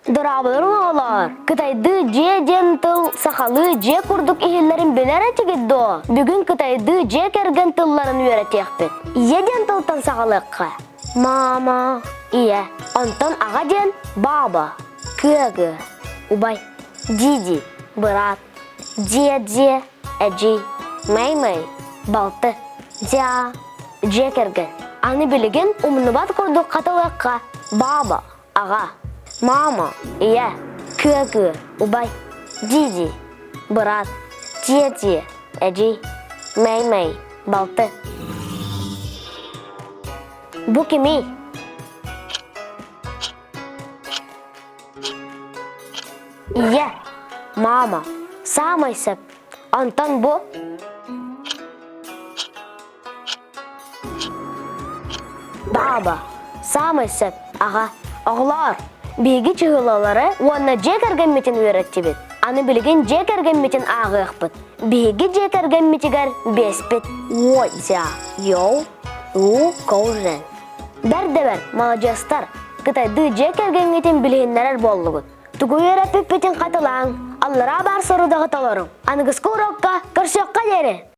Дорооболоруҥ оҕолоор! Кытайдыы дьиэ диэн тыл сахалыы дьиэ курдук иһиллэрин билэр этигит дуо? Бүгүн кытайдыы дьиэ кэргэн тылларын үөрэтиэхпит. Ийэ диэн тылтан саҕалыахха. Мама, ийэ. Онтон аҕа диэн баба, кыагы, убай, диди, быраат, дьиэ-дьиэ, эдьиий, мэй-мэй, балты, дьаа, дьиэ кэргэн. Аны билигин умнубат курдук хатылыахха баба, аҕа, мама, ийэ, кыа-кыа, убай, дии-дии, быраат, тиэ-тиэ, эдьиий, мэй-мэй, балты. Бу кимий? Ийэ, мама, саамай сөп. Онтон бу? Бааба, саамай сөп, аҕа, оҕолоор, биһиги чыһылалары уонна дьиэ кэргэммитин үөрэттибит. Аны билигин дьиэ кэргэммитин ааҕыахпыт. Биһиги дьиэ кэргэммитигэр биэспит. Уодьа, йоу, у, коужен. Бэр да бэр, маладьыастар, кытайдыы дьиэ кэргэҥҥитин билиһиннэрэр буоллугут. Тугу үөрэппиппитин хатылааҥ, аллараа баар сорудаҕы толоруҥ. Аныгыскы урокка көрсүөххэ диэри!